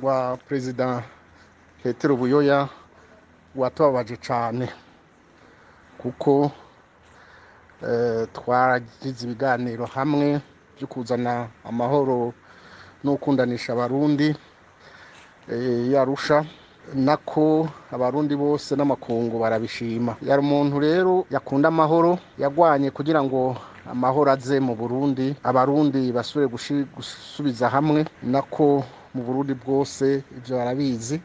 Rwa Perezida Petero Buyoya rwatubabaje cyane, kuko twaragize ibiganiro hamwe byo kuzana amahoro no gukundanisha Abarundi yarusha nako Abarundi bose n'amakungu barabishima. Yari umuntu rero yakunda amahoro, yagwanye kugira ngo amahoro aze mu Burundi, Abarundi basubire gusubiza hamwe. Nako mu Burundi bwose ibyo barabizi,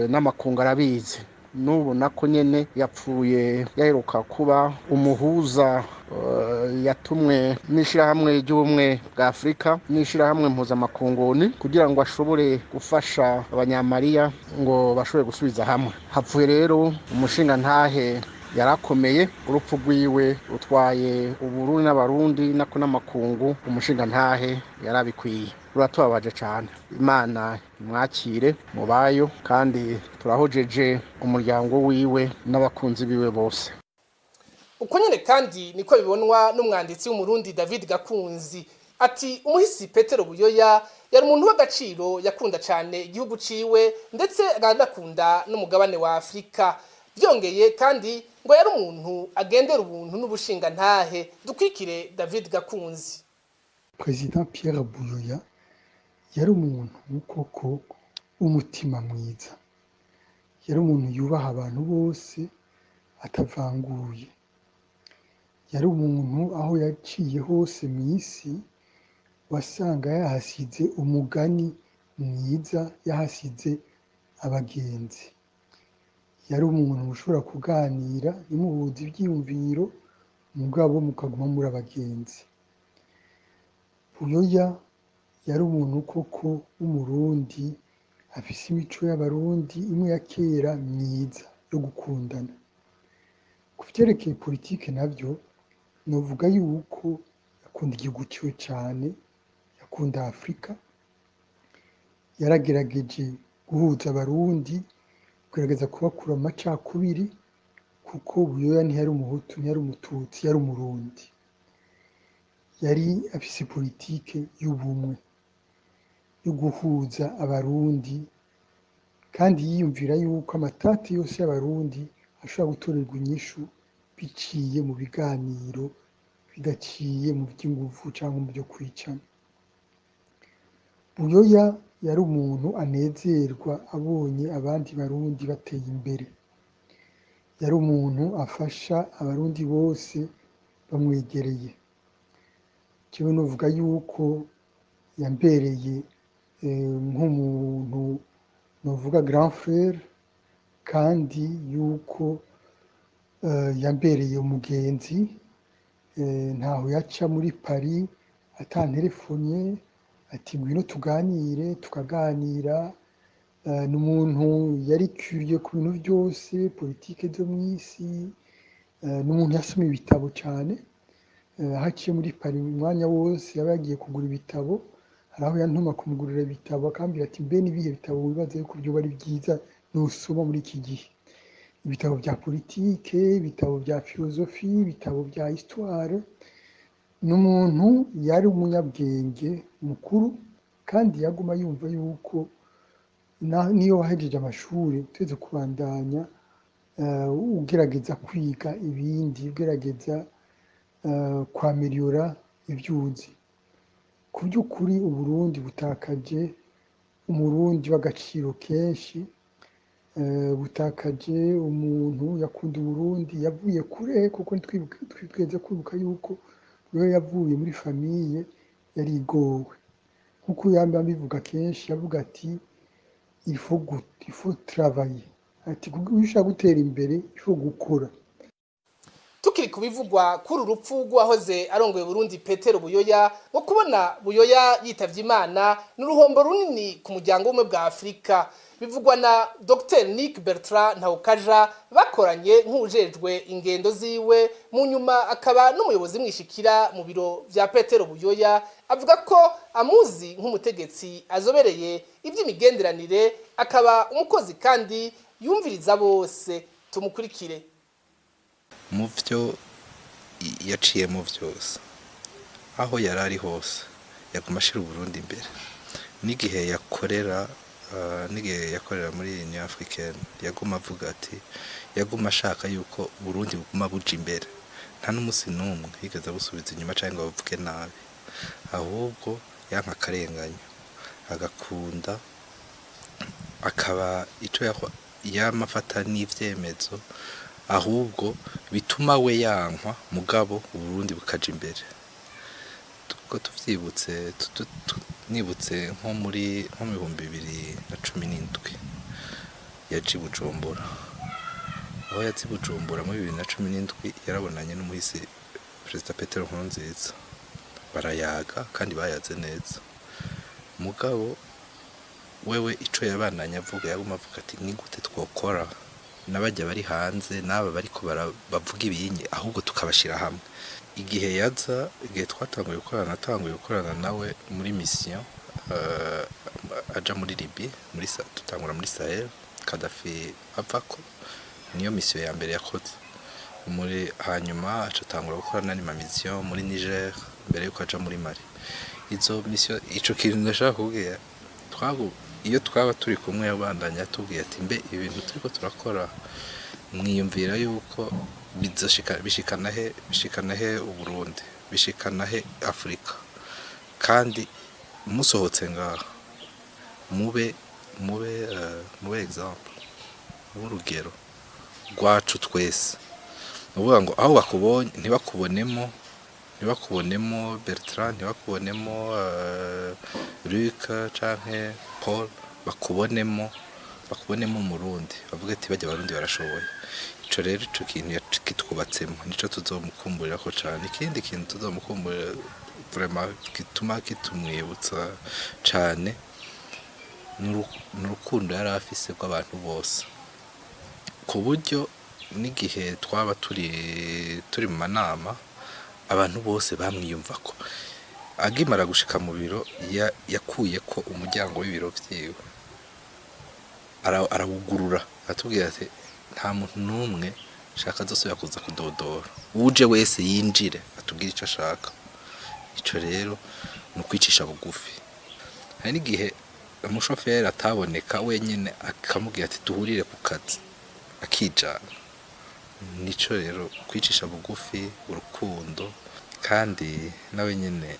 n'amakungu arabizi. N'ubu nako nyene yapfuye, yaheruka kuba umuhuza yatumwe n'ishirahamwe ry'Ubumwe bwa Afurika n'ishirahamwe mpuzamakunguni kugira ngo ashobore gufasha Abanyamariya ngo bashobore gusubiza hamwe. Hapfuye rero umushinga ntahe yarakomeye. Urupfu rwiwe rutwaye Uburundi n'Abarundi nako n'amakungu. Umushinga ntahe yarabikwiye, ruratubabaje cyane. Imana imwakire mubayo, kandi turahojeje umuryango wiwe n'abakunzi biwe bose. Uko nyene kandi niko bibonwa n'umwanditsi w'Umurundi David Gakunzi. Ati umuhisi Petero Buyoya yari umuntu w'agaciro, yakunda cyane igihugu ciwe, ndetse akanakunda n'umugabane wa Afurika. Byongeye kandi ngo yari umuntu agendera ubuntu n'ubushingantahe. Dukwikire David Gakunzi. Président Pierre Buyoya yari umuntu koko w'umutima mwiza, yari umuntu yubaha abantu bose atavanguye, yari umuntu aho yaciye hose mu isi wasanga yahasize umugani mwiza, yahasize abagenzi. Yari umuntu mushobora kuganira ntimuhuze ivyiyumviro, mugabo mukaguma muri abagenzi. Buyoya yari umuntu koko w'Umurundi, afise imico y'Abarundi imwe ya kera myiza yo gukundana. Ku vyerekeye politike navyo, novuga yuko yakunda igihugu ciwe cane, yakunda Afrika, yaragerageje guhuza Abarundi, kugerageza kubakura mu macakubiri, kuko Buyoya ntiyari Umuhutu, ntiyari Umututsi, yari Umurundi. Yari afise politike y'ubumwe, yo guhuza Abarundi, kandi yiyumvira yuko amatati yose y'Abarundi ashobora gutorerwa inyishu biciye mu biganiro, bidaciye mu vy'inguvu canke mu vyo kwicana. Buyoya yari umuntu anezerwa abonye abandi Barundi bateye imbere. Yari umuntu afasha Abarundi bose bamwegereye. Jewe novuga yuko yambereye nk'umuntu novuga grand frère, kandi yuko yambereye umugenzi. Ntaho yaca muri Paris atanterefonye ati: "Ngwino tuganire", tukaganira. Ni umuntu yari curieux ku bintu vyose, politike zo mw'isi. Ni umuntu yasoma ibitabo cane. Aho aciye muri Paris umwanya wose yaba yagiye kugura ibitabo. Hari aho yantuma kumugurira ibitabo, akambwira ati: "Mbe n'ibihe bitabo wibaza yuko vyoba ari vyiza nosoma muri iki gihe?" Ibitabo vya politike, ibitabo vya philosophie, ibitabo vya histoire. Ni umuntu yari umunyabwenge mukuru, kandi yaguma yumva yuko niyo wahejeje amashure utegerezwa kubandanya ugerageza kwiga ibindi, ugerageza kwaméliorer ivyo uzi. Ku vy'ukuri, Uburundi butakaje Umurundi w'agaciro kenshi, butakaje umuntu yakunda Uburundi, yavuye kure, kuko twigeze kwibuka yuko we yavuye muri famille yari igowe. Nkuko yama abivuga kenshi, yavuga ati: "Il faut travailler", ati: "Iyo ushaka gutera imbere, il faut gukora." Tukiri ku bivugwa kuri urupfu rw'uwahoze arongoye Burundi Petero Buyoya, ngo kubona Buyoya yitavye Imana ni uruhombo runini ku muryango w'Ubumwe bwa Afurika. Bivugwa na Dr Nick Bertrand Ntawukaja bakoranye nk'uwujejwe ingendo ziwe, mu nyuma akaba n'umuyobozi mwishikira mu biro vya Petero Buyoya. Avuga ko amuzi nk'umutegetsi azobereye ivy'imigenderanire, akaba umukozi kandi yumviriza bose. Tumukurikire. Mu byo yaciyemo byose, aho yari ari hose, yaguma ashira Uburundi imbere, n'igihe yakorera n'igihe yakorera muri Union Africaine, yaguma avuga ati, yaguma ashaka yuko Burundi buguma buja imbere. Nta n'umunsi n'umwe yigeze abusubiza inyuma canke ngo abuvuge nabi, ahubwo yanka akarenganyo, agakunda akaba ico yama afata n'ivyemezo ahubwo bituma we yankwa, mugabo Uburundi bukaja imbere. Tuko tuvyibutse, nibutse nko mu 2017 yaje i Bujumbura. Aho yaza i Bujumbura muri 2017, yarabonanye n'umuhisi Perezida Petero Nkurunziza, barayaga kandi bayaze neza. Mugabo wewe ico yabandanya avuga, yaguma avuga ati: "Ni gute twokora n'abajya bari hanze n'aba bariko bavuga ibinye, ahubwo tukabashira hamwe?" Igihe yaza, igihe twatanguye gukorana, natanguye gukorana nawe muri mission aja muri Libye, muri tutangura muri Sahel, Kadhafi avako, niyo mission ya mbere yakoze muri. Hanyuma aca atangura gukora n'andi ma mission muri Niger mbere yuko aja muri Mali. Izo mission, ico kintu ndashaka kubwira, twagu iyo twaba turi kumwe yabandanya atubwiye ati: "Mbe ibintu turiko turakora, mwiyumvira yuko bizoshika bishikana he? Bishikana he Uburundi? Bishikana he Afrika? Kandi musohotse ngaha mube exemple, mube urugero rwacu twese." Ni ukuvuga ngo aho bakubonye ntibakubonemo Bertrand, ntibakubonemo Luc canke Paul, bakubonemo Umurundi, bavuge ati: "Bajya Abarundi barashoboye." Ico rero, ico kintu kitwubatsemo, nico tuzomukumburira ko cane. Ikindi kintu tuzomukumburira vraiment gituma kitumwibutsa cane ni urukundo yari afise rw'abantu bose, ku buryo n'igihe twaba turi mu manama, abantu bose bamwiyumvako. Agimara gushika mu biro, yakuyeko umuryango w'ibiro vyiwe, arawugurura, aratubwira ati: "Nta muntu n'umwe shaka azosubira kuza kudodora, uje wese yinjire atubwire ico ashaka." Ico rero ni ukwicisha bugufi. Hari n'igihe umushoferi ataboneka wenyene, akamubwira ati: "Duhurire ku kazi," akijana. Nico rero, kwicisha bugufi, urukundo. Kandi nawe nyene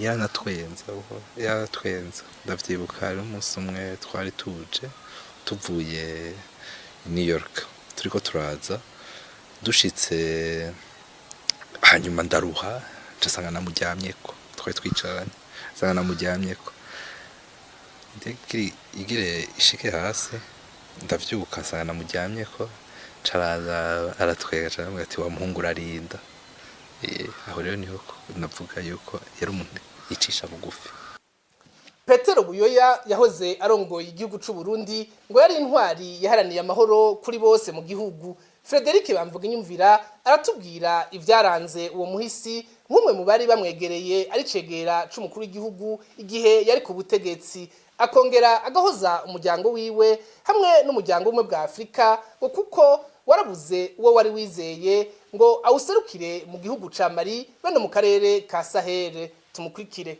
yaranatwenza buhoro, yaratwenza. Ndavyibuka, hari umunsi umwe twari tuje tuvuye i New York, turiko turaza, dushitse, hanyuma ndaruha, nsanga namuryamyeko. Twari twicaranye, nsanga namuryamyeko. Indege igire ishike hasi, ndavyuka nsanga namuryamyeko. Caraza aratwenga, aramubwira ati: "Wa muhungu, urarinda." Aho rero niho navuga yuko yari umuntu yicisha bugufi. Petero Buyoya yahoze arongoye igihugu c'u Burundi ngo yari intwari yaharaniye amahoro kuri bose mu gihugu. Frederic Bamvuga Inyumvira aratubwira ivyaranze uwo muhisi, nk'umwe mu bari bamwegereye ari cegera c'umukuru w'igihugu igihe yari ku butegetsi, akongera agahoza umuryango wiwe hamwe n'umuryango umwe bwa Afrika, ngo kuko warabuze uwo wari wizeye ngo awuserukire mu gihugu ca Mali bano mu karere ka Sahel. Tumukurikire.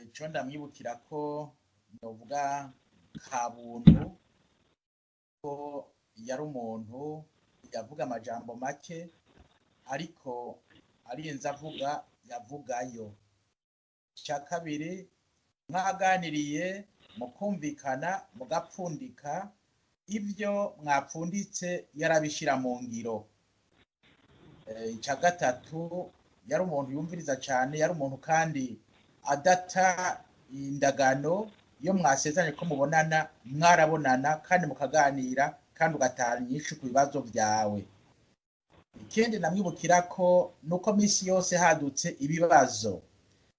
Icyo ndamwibukira ko novuga kabuntu, ko yari umuntu yavuga amajambo make, ariko arinze avuga yavugayo. Icya kabiri, mwaganiriye mukumvikana, mugapfundika, ibyo mwapfunditse yarabishyira mu ngiro. Icya gatatu, yari umuntu yumviriza cyane, yari umuntu kandi adata indagano. Iyo mwasezeranye ko mubonana, mwarabonana kandi mukaganira, kandi ugatahana inyishu ku bibazo byawe. Ikindi namwibukira ko nuko minsi yose hadutse ibibazo,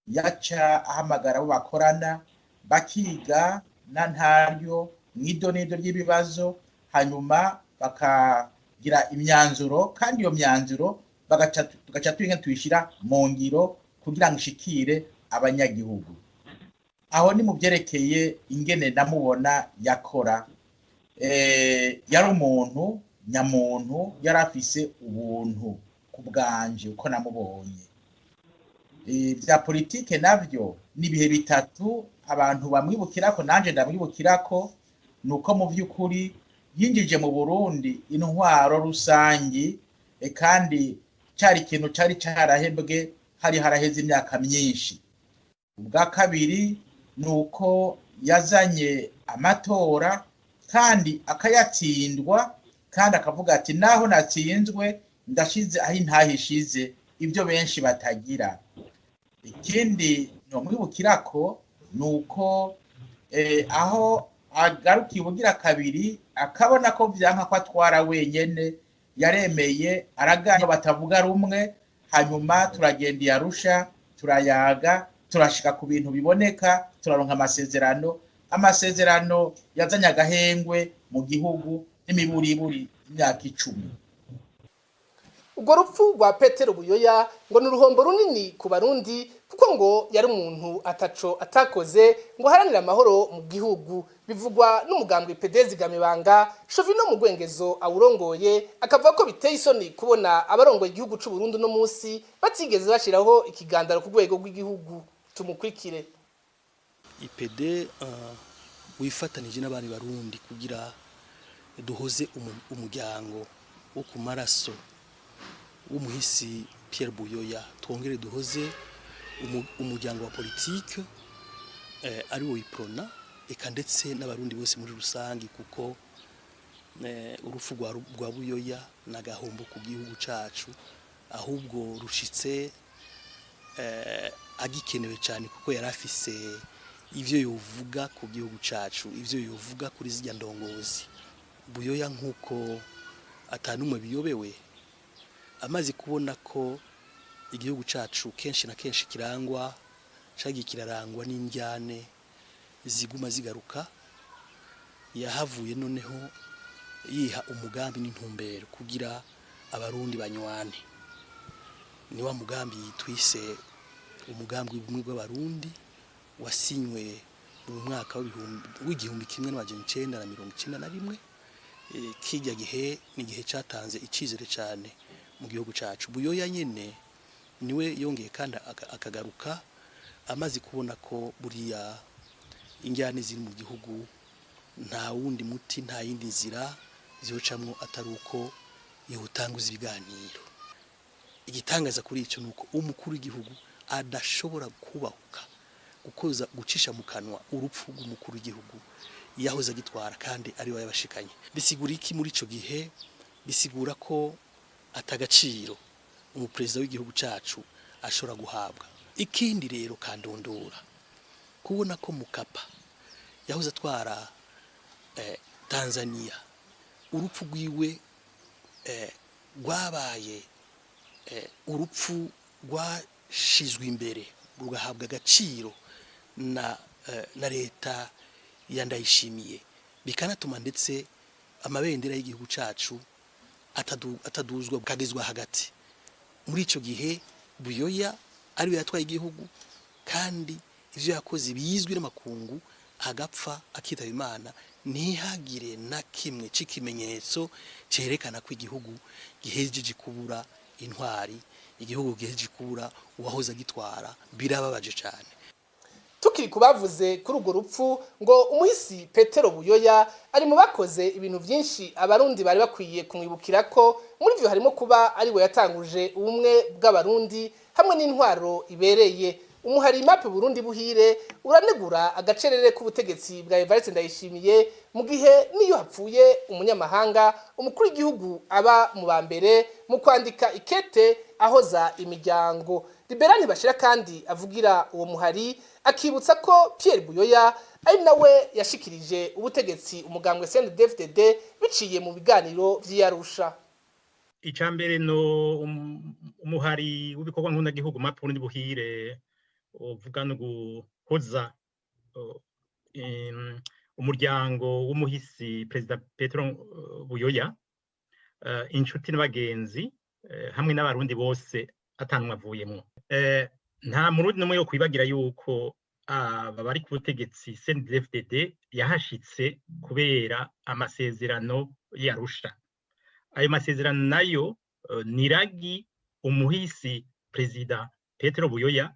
yaca ahamagara abo bakorana, bakiga na ntaryo mw'ido n'ido ry'ibibazo, hanyuma bakagira imyanzuro, kandi iyo myanzuro tugaca tuyiga tuyishyira mu ngiro kugira ngo ishikire abanyagihugu. Aho ni mu byerekeye ingene namubona yakora. Yari umuntu nyamuntu, yari afise ubuntu ku bwanje uko namubonye. Bya politike navyo ni ibihe bitatu abantu bamwibukirako, nanje ndamwibukirako, ni uko mu by'ukuri yinjije mu Burundi intwaro rusangi, kandi cyari ikintu cyari carahebwe, hari haraheze imyaka myinshi. Ubwa kabiri ni uko yazanye amatora kandi akayatsindwa, kandi akavuga ati naho natsinzwe ndashize aho intahe ishize, ibyo benshi batagira. Ikindi nomwibukirako ni uko aho agarukiye ubugira kabiri akabona ko vyanka ko atwara wenyene, yaremeye araganira batavuga rumwe, hanyuma turagenda i Arusha, turayaga, turashika ku bintu biboneka, turaronka amasezerano, amasezerano yazanye agahengwe mu gihugu n'imiburiburi imyaka 10. Urwo rupfu rwa Petero Buyoya ngo ni uruhombo runini ku Barundi, kuko ngo yari umuntu ataco atakoze ngo aharanire amahoro mu gihugu. Bivugwa n'umugambwe PD Zigamibanga. Shovino mu Gwengezo awurongoye akavuga ko biteye isoni kubona abarongoye igihugu c'u Burundi no munsi batigeze bashiraho ikigandaro ku rwego rw'igihugu. Tumukurikire. IPD wifatanije n'abandi Barundi kugira duhoze umuryango wo ku maraso w'umuhisi Pierre Buyoya, twongere duhoze umuryango wa politike ari wo Uprona, eka ndetse n'Abarundi bose muri rusangi, kuko urupfu rwa Buyoya n'agahombo ku gihugu cacu, ahubwo rushitse agikenewe cyane, kuko yari afise ivyo yovuga ku gihugu cacu, ivyo yovuga kuri zirya ndongozi. Buyoya, nk'uko atanumwe biyobewe, amaze kubona ko igihugu cacu kenshi na kenshi kirangwa, cagiye kirarangwa n'indyane ziguma zigaruka, yahavuye noneho yiha umugambi n'intumbero kugira Abarundi banywane. Ni wa mugambi twise umugambi w'ubumwe bw'Abarundi, wasinywe mu mwaka w'1991. Kirya gihe ni igihe catanze icizere cyane mu gihugu cacu. Buyoya nyene niwe yongeye kandi akagaruka amaze kubona ko buriya injyane ziri mu gihugu nta wundi muti, nta yindi nzira ziyocamwo atari uko yotanguza ibiganiro. Igitangaza kuri icyo nuko umukuru w'igihugu adashobora kubahuka gukoza, gucisha mu kanwa urupfu rw'umukuru w'igihugu yahoze agitwara kandi ari we yabashikanye. Bisigura iki muri ico gihe? Bisigura ko atagaciro umuperezida w'igihugu cacu ashobora guhabwa. Ikindi rero kandondora, kubona ko Mukapa yahoze atwara Tanzania, urupfu rwiwe rwabaye urupfu rwashizwe imbere, rugahabwa agaciro na leta ya Ndayishimiye, bikanatuma ndetse amabendera y'igihugu cacu ataduzwa, kagezwa hagati. Muri ico gihe Buyoya ariwe yatwaye igihugu, kandi ivyo yakoze bizwi n'amakungu, agapfa akitaba Imana, ntihagire na kimwe c'ikimenyetso cerekana ko igihugu gihejeje kubura intwari, igihugu gihejeje kubura uwahoze agitwara. Birababaje cyane. Tukiri ku bavuze kuri urwo rupfu, ngo umuhisi Petero Buyoya ari mu bakoze ibintu byinshi Abarundi bari bakwiye kumwibukira ko muri byo harimo kuba ari we yatanguje ubumwe bw'Abarundi hamwe n'intwaro ibereye. Umuhari MAP Burundi Buhire uranegura agacerere k'ubutegetsi bwa Evariste Ndayishimiye, mu gihe niyo hapfuye umunyamahanga, umukuru w'igihugu aba mu ba mbere mu kwandika ikete ahoza imiryango. Liberani Bashira kandi avugira uwo muhari akibutsa ko Pierre Buyoya ari nawe yashikirije ubutegetsi umugambwe CNDD-FDD biciye mu biganiro vy'Arusha. Icambere, no umuhari w'ibikorwa nkunda-gihugu MAP Burundi Buhire uvuga no guhoza umuryango w'umuhisi Perezida Petero Buyoya, inshuti n'abagenzi, hamwe n'Abarundi bose atanumwe avuyemwo. Nta Murundi n'umwe yo kwibagira yuko aba bari ku butegetsi CNDD-FDD yahashitse kubera amasezerano y'Arusha. Ayo masezerano nayo niragi umuhisi Perezida Petero Buyoya.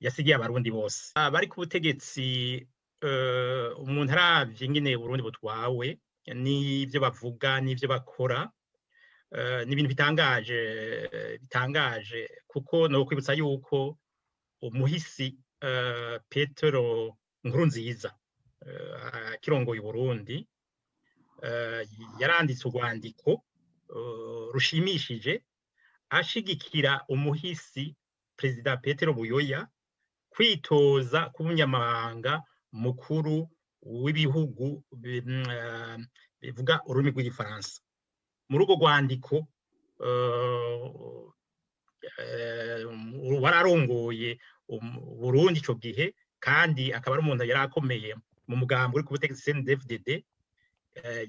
yasigiye Abarundi bose bari ku butegetsi. Umuntu aravye ingene Burundi butwawe n'ivyo bavuga n'ivyo bakora, ni ibintu bitangaje, bitangaje, kuko no kwibutsa yuko umuhisi Petero Nkurunziza akirongoye Burundi yaranditse urwandiko rushimishije ashigikira umuhisi Perezida Petero Buyoya kwitoza kuba umunyamabanga mukuru w'ibihugu bivuga ururimi rw'Igifaransa. Muri urwo rwandiko, wararongoye Burundi ico gihe kandi akaba ari umuntu yari akomeye mu mugambi uri ku butegetsi CNDD-FDD,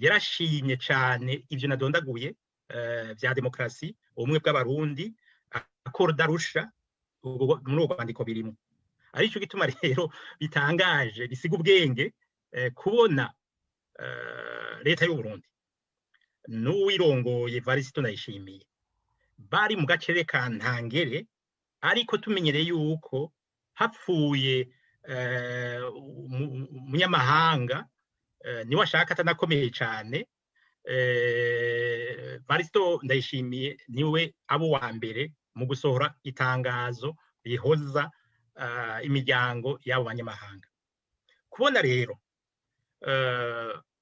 yarashimye cane ivyo nadondaguye vya demokarasi, ubumwe bw'Abarundi, accord d'Arusha. Muri urwo rwandiko birimo. Arico gituma rero bitangaje, bisiga ubwenge, kubona leta y'u Burundi n'uwirongoye Varisito Ndayishimiye bari mu gacerere ka ntangere, ariko tumenyereye yuko hapfuye umunyamahanga, niwe ashaka atanakomeye cane, Varisito Ndayishimiye niwe abo wa mbere mu gusohora itangazo rihoza imiryango y'abo banyamahanga. Kubona rero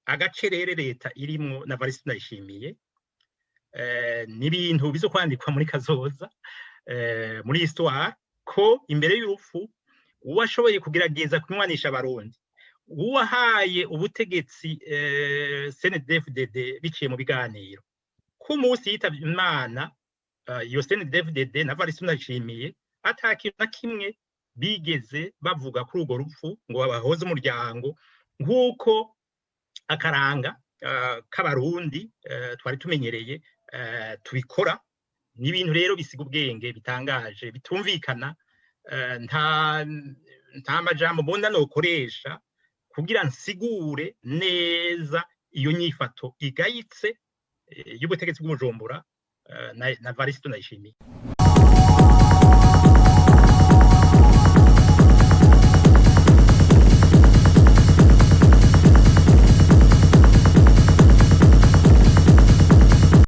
agacerere leta irimwo na Varisito Ndayishimiye ni ibintu bizo kwandikwa muri kazoza, muri histoire, ko imbere y'urupfu uwashoboye kugerageza kunywanisha Abarundi, uwahaye ubutegetsi CNDD-FDD biciye mu biganiro, ko umunsi yitavye Imana iyo CNDD-FDD na Varisito Ndayishimiye ata kintu na kimwe bigeze bavuga kuri urwo rupfu ngo babahoze umuryango, nk'uko akaranga k'Abarundi twari tumenyereye tubikora. Ni ibintu rero bisiga ubwenge, bitangaje, bitumvikana. Nta majambo mbona nokoresha kugira nsigure neza iyo nyifato igayitse y'ubutegetsi bw'Ubujumbura na Varisito Ndayishimiye.